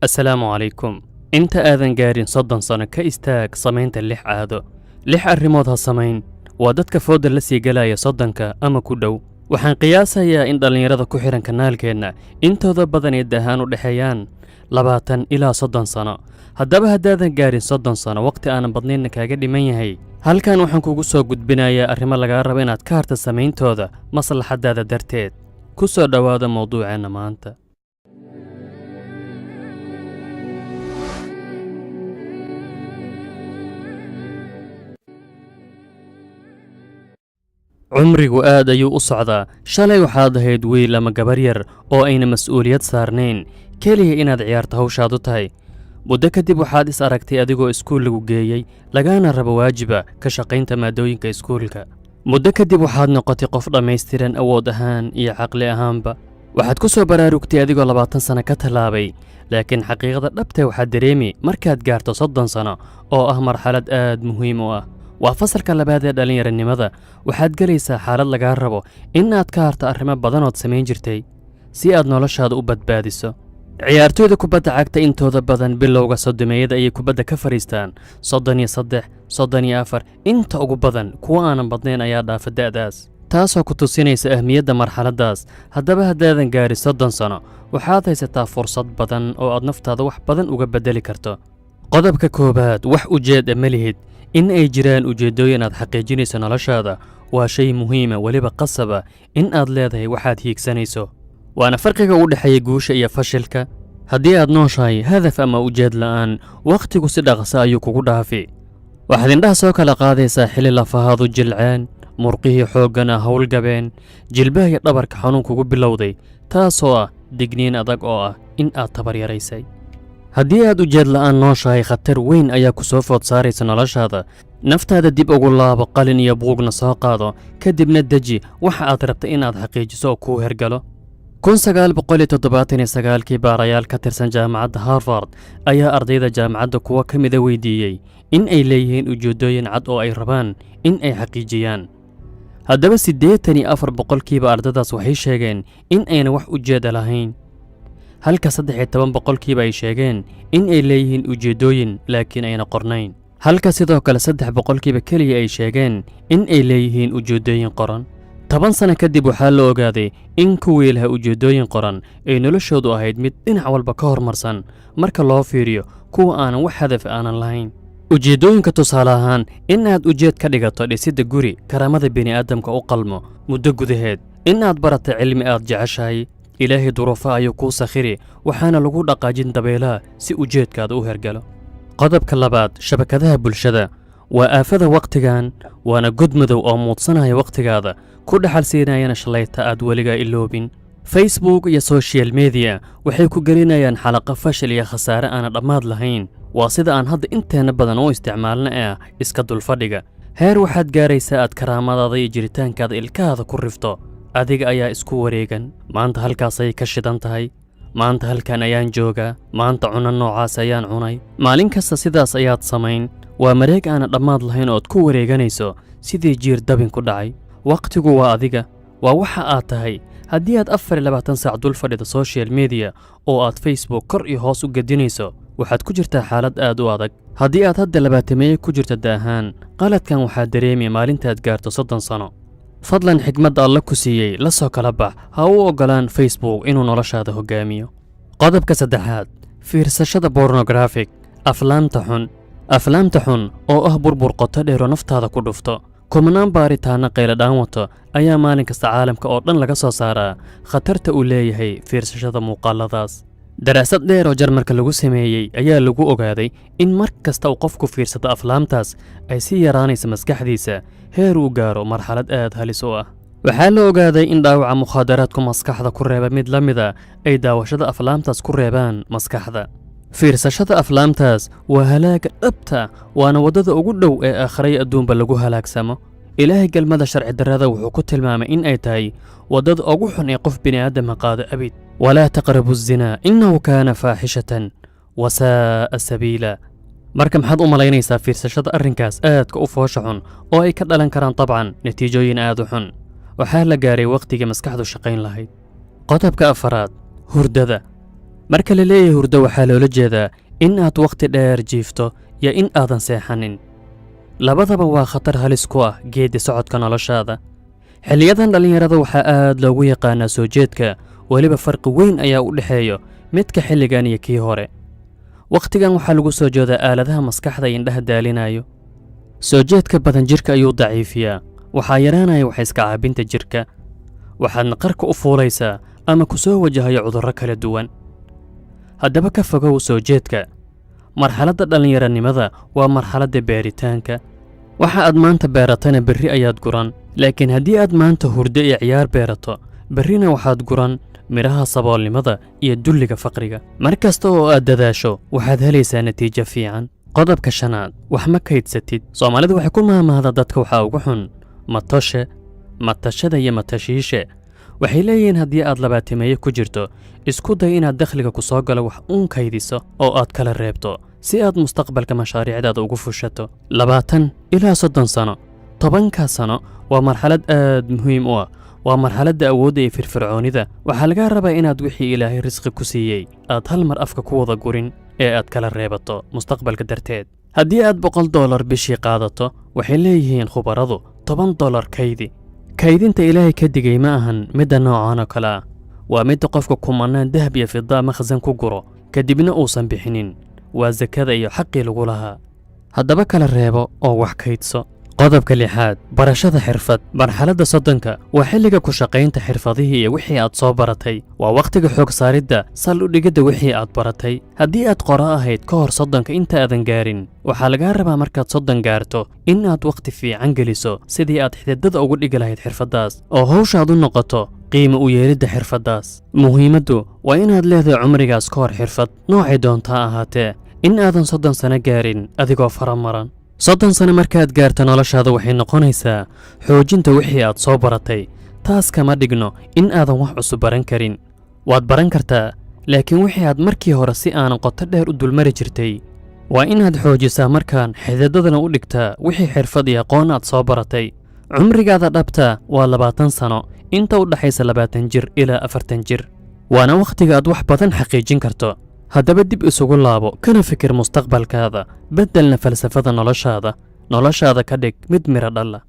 Assalaamu calaykum. Inta aadan gaarin 30 sano, ka istaag samaynta lix caado. Lix arrimood ha samayn. Waa dadka foodda la sii galaya 30-ka ama ku dhow. Waxaan qiyaasayaa in dhallinyarada ku xidhan kanaalkeenna intooda badan ay dahaan u dhexeeyaan 20 ilaa 30 sano. Haddaba, haddaadan gaarin 30 sano, waqti aanan badnaynna kaaga dhiman yahay, halkan waxaan kugu soo gudbinayaa arrimo lagaa rabo inaad ka harta samayntooda maslaxaddaada darteed. Ku soo dhowaada mawduuceenna maanta. Cumrigu aad ayuu u socdaa. Shalay waxaad ahayd wiil ama gabar yar oo ayna mas'uuliyad saarnayn, keliya inaad ciyaarto hawshaadu tahay. Muddo kadib waxaad is aragtay adigoo iskuul lagu geeyey, lagaana rabo waajiba ka shaqaynta maadooyinka iskuulka. Muddo kadib waxaad noqotay qof dhammaystiran, awood ahaan iyo caqli ahaanba. Waxaad ku soo baraarugtay adigoo 20 sano ka tallaabay, laakiin xaqiiqada dhabtee waxaad dareemi markaad gaarto 30 sano, oo ah marxalad aad muhiim u ah. Waa fasalka labaad ee dhallinyaranimada. Waxaad gelaysaa xaalad lagaa rabo in aad ka harto arrimo badanood samayn jirtay si aad noloshaada u badbaadiso. Ciyaartoyda kubadda cagta intooda badan bilowga soddomeeyada ayay kubadda ka fadhiistaan, 33, 34 inta ugu badan. Kuwa aanan badnayn ayaa dhaafa da'daas, taasoo ku tusinaysa ahmiyadda marxaladdaas. Haddaba, haddaadan gaarin 30 sano, waxaad haysataa fursad badan oo aad naftaada wax badan uga beddeli karto. Qodobka koowaad: wax ujeedda ma lihid. In ay jiraan ujeeddooyin aad xaqiijinayso noloshaada waa shay muhiima, weliba qasaba in aad leedahay waxaad hiigsanayso, waana farqiga u dhexeeya guusha iyo fashilka. Haddii aad nooshahay hadaf ama ujeed la'aan, wakhtigu si dhaqsa ayuu kugu dhaafi. Waxaad indhaha soo kala qaadaysaa xilli lafahaadu jilceen, murqihii xooggana howlgabeen, jilbaha iyo dhabarka xanuun kugu bilowday, taasoo ah digniin adag oo ah in aad tabar yaraysay. Haddii aad ujeed la'aan nooshahay, khatar weyn ayaa ku soo food saaraysa noloshaada. Naftaada dib ugu laabo, qalin iyo buugna soo qaado, kadibna deji waxa aad rabta inaad xaqiijiso oo kuu hergalo. 1979-kii, baarayaal ka tirsan jaamacadda Harvard ayaa ardayda jaamacadda kuwo ka mida weydiiyey in ay leeyihiin ujeeddooyin cad oo ay rabaan in ay xaqiijiyaan. Haddaba, 84% ardadaas waxay sheegeen in ayna wax ujeeda lahayn, halka 13% ay sheegeen in ay leeyihiin ujeeddooyin laakiin ayna qornayn, halka sidoo kale 3% keliya ay sheegeen in ay leeyihiin ujeeddooyin qoran. 10 sano kadib waxaa la ogaaday in kuwii laha ujeeddooyin qoran ay noloshoodu ahayd mid dhinac walba ka horumarsan marka loo fiiriyo kuwa aanan wax hadaf aanan lahayn. Ujeeddooyinka, tusaale ahaan, in aad ujeed ka dhigato dhisidda guri karaamada bini'aadamka u qalmo muddo gudaheed, in aad barata cilmi aad jeceshahay. Ilaahay duruufa ayuu kuu sakhiri, waxaana lagu dhaqaajin dabeelaha si ujeedkaada u hergalo. Qodobka labaad: shabakadaha bulshada waa aafada wakhtigan, waana god madow oo muudsanaya wakhtigaada, ku dhaxal siinayana shalayta aad weligaa iloobin. Facebook iyo social media waxay ku gelinayaan xalaqo fashil iyo khasaare aana dhammaad lahayn. Waa sida aan hadda inteenna badan u isticmaalna ee ah iska dulfadhiga. Heer waxaad gaaraysaa aad karaamadaada iyo jiritaankaada ilkahaada ku rifto. Adiga ayaa isku wareegan: maanta halkaasay ka shidan tahay, maanta halkan ayaan joogaa, maanta cunno noocaas ayaan cunay. Maalin kasta sidaas ayaad samayn. Waa mareeg aana dhammaad lahayn ood ku wareeganayso sidii jiir dabin ku dhacay. Wakhtigu waa adiga, waa waxa aad tahay. Haddii aad 24 saac dul fadhida social media oo aad Facebook kor iyo hoos u gedinayso, waxaad ku jirtaa xaalad aad u adag. Haddii aad hadda labaatameeye ku jirto daahaan, qaladkan waxaad dareemi maalintaad gaarto 30 sano. Fadlan, xikmadda Alla ku siiyey la soo kala bax. Ha u oggolaan Facebook inuu noloshaada hoggaamiyo. Qodobka saddexaad: fiirsashada pornographic, aflaamta xun. Aflaamta xun oo ah burbur qoto dheero naftaada ku dhufto. Kumanaan baaritaanna qayladhaan wato ayaa maalin kasta caalamka oo dhan laga soo saaraa khatarta uu leeyahay fiirsashada muuqaaladaas. Daraasad dheer oo Jarmarka lagu sameeyey ayaa lagu ogaaday in mar kasta uu qofku fiirsado aflaamtaas ay sii yaraanaysa maskaxdiisa, heer uu gaaro marxalad aad halis u ah. Waxaa la ogaaday in dhaawaca mukhaadaraadku maskaxda ku reeba mid la mida ay daawashada aflaamtaas ku reebaan maskaxda. Fiirsashada aflaamtaas waa halaaga dhabta, waana waddada ugu dhow ee aakhiray adduunba lagu halaagsamo. Ilaahay galmada sharci darrada wuxuu ku tilmaamay in ay tahay waddada ugu xun ee qof bini'aadama qaado abid: walaa taqrabu الzinaa innahu kaana faaxishatan wasaa'a sabiila. Marka maxaad u malaynaysaa fiirsashada arrinkaas aadka u foosha xun, oo ay ka dhalan karaan dabcan natiijooyin aad u xun? Waxaa la gaaray wakhtigii maskaxdu shaqayn lahayd. Qodobka afaraad: hurdada. Marka la leeyahay hurdo, waxaa loola jeedaa in aad wakhti dheer jiifto iyo in aadan seexanin. Labadaba waa khatar halis ku ah geeddi socodka noloshaada. Xilliyadan dhallinyarada waxaa aad loogu yaqaanaa soo jeedka. Weliba farqi weyn ayaa u dhexeeyo midka xilligan iyo kii hore. Wakhtigan waxaa lagu soo jeedaa aaladaha maskaxda iyo indhaha daalinayo. Soo jeedka badan jirka ayuu daciifiyaa. Waxaa yaraanaya wax iska caabinta jirka, waxaadna qarka u fuulaysaa ama ku soo wajahayo cudurro kala duwan. Haddaba ka fogow soo jeedka. Marxaladda dhallinyaranimada waa marxaladda beeritaanka. Waxa aad maanta beeratana berri ayaad guran, laakiin haddii aad maanta hurdo iyo ciyaar beerato, berrina waxaad guran midhaha saboolnimada iyo dulliga faqriga. Mar kasta oo aad dadaasho, waxaad helaysaa natiijo fiican. Qodobka shanaad: wax ma kaydsatid. Soomaalidu waxay ku maahmaahda dadka waxaa ugu xun matoshe, matashada iyo matashiishe. Waxay leeyihiin haddii aad 20-meeye ku jirto, isku day inaad dakhliga ku soo galo wax uun kaydiso oo aad kala reebto, si aad mustaqbalka mashaariicdaada ugu fushato. 20 ilaa 30 sano, 10-ka sano waa marxalad aad muhiim u ah. Waa marxaladda awoodda iyo firfircoonida. Waxaa lagaa rabaa inaad wixii Ilaahay risqi ku siiyey aad hal mar afka ku wada gurin ee aad kala reebato mustaqbalka darteed. Haddii aad $100 bishii qaadato, waxay leeyihiin khubaradu, $10 kaydi. Kaydinta Ilaahay ka digay ma ahan midda noocan oo kale ah. Waa midda qofka kumanaan dahab iyo fida makhsan ku guro, kadibna uusan bixinin. Waa sakada iyo xaqii lagu lahaa. Haddaba kala reebo oo wax kaydso. Qodobka lixaad: barashada xirfad. Marxaladda 30-ka waa xilliga ku shaqaynta xirfadihii iyo wixii aad soo baratay. Waa wakhtiga xoog saaridda, sal u dhigidda wixii aad baratay. Haddii aad qoro ahayd ka hor 30-ka inta aadan gaarin, waxaa lagaa rabaa markaad 30 gaarto in aad wakhti fiican geliso sidii aad xididada ugu dhigi lahayd xirfaddaas, oo hawshaad u noqoto qiimo u yeelidda xirfaddaas. Muhiimaddu waa inaad leedahay cumrigaas ka hor xirfad, noocay doontaa ahaatee, in aadan 30 sano gaarin adigoo faramaran. 30 sano markaad gaarto, noloshaada waxay noqonaysaa xoojinta wixii aad soo baratay. Taas kama dhigno in aadan wax cusub baran karin. Waad baran kartaa, laakiin wixii aad markii hore si aanan qoto dheer u dulmari jirtay waa inaad xoojisaa, markaan xididadana u dhigtaa wixii xirfad iyo aqoon aad soo baratay. Cumrigaada dhabta waa 20 sano, inta u dhaxaysa 20 jir ilaa 40 jir, waana wakhtiga aad wax badan xaqiijin karto. Haddaba dib isugu laabo, kana fikir mustaqbalkaada, beddelna falsafada noloshaada. Noloshaada ka dhig mid midho dhalla.